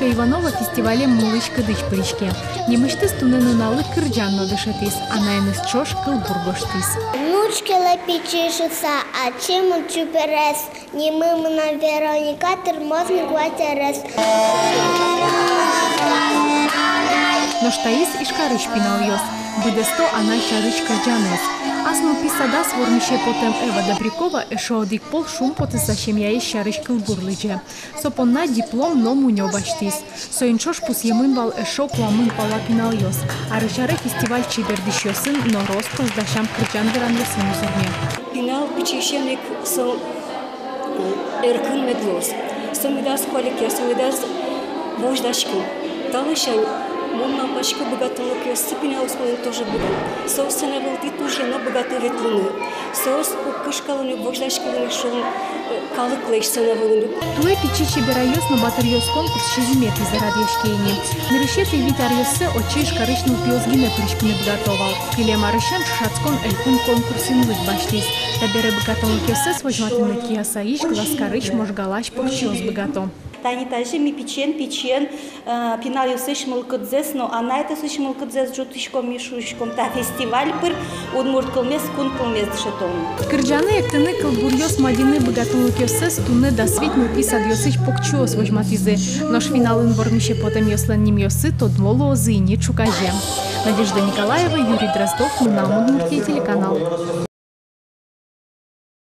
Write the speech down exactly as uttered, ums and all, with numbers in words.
Иванова фестивале мылысь-кыдысь пыриське. Нимысьтыз туннэ нуналлы кырӟан но дышетӥз, анаеныз ӵош кылбур гожтӥз. Внучкелы пичи шуыса, ачим ик чеберез. Нимы мынам Вероника, тырмоз ни куать арес. Нош таиз Ижкарысь пиналъёс. Быдэсто анай сярысь кырӟанэз. Ас нылпи садаз вормисе потэм Эва Добрякова эшшо одӥг пол шумпотыса семьяез сярысь кылбур лыдӟе. Со понна диплом но мунё басьтӥз. Соин ӵош пусъемын вал эшшо куамын пала пиналъёс. Арысь аре фестиваль чебердӥсьёсын но рос-прос дасям кырӟан-веранъёсын узырме. Пинал пичиысен ик со, э, эркын мед луоз. Со медаз куалекъя, со медаз возьдаськы. Та ласянь мон малпасько, быгатонлыкъёссы пиналъёслэн тоже будо. Соос сцена вылтӥ туж ик но быгато ветлыны. Соос уг кышкало ни, уг возьдаськыло ни, шуом, э, калыклэсь сцена вылын. Туэ «Пичи чеберайёс но батыръёс» конкурс сизьыметӥзэ радъяське ини. Нырысетӥ вить аръёсы отчы Ижкарысь нылпиос гинэ пыриськыны быгато вал. Кылем арысен ӵошатскон элькун конкурсын лыд басьтӥз. Табере быгатонлыкъёссэс возьматыны Киясаысь, Глазкарысь, Можгалась покчиос быгато. Тани тазьы ми пичиен-пичиен, э, пиналъёсысь мылкыдзэс но анайёсысь мылкыдзэс ӝутӥськом, ми шуиськом, та фестиваль пыр удмурт кылмес, кун кылмес дышетом. Кырӟаны, эктыны, кылбуръёс мадьыны быгатонлыкъёссэс туннэ дас вить нылпи садъёсысь покчиос возьматӥзы. Нош финалын вормисе потэмъёслэн нимъёссы тодмо луозы ини ӵуказе. Надежда Николаева, Юрий Дроздов, «Мынам Удмуртие» телеканал.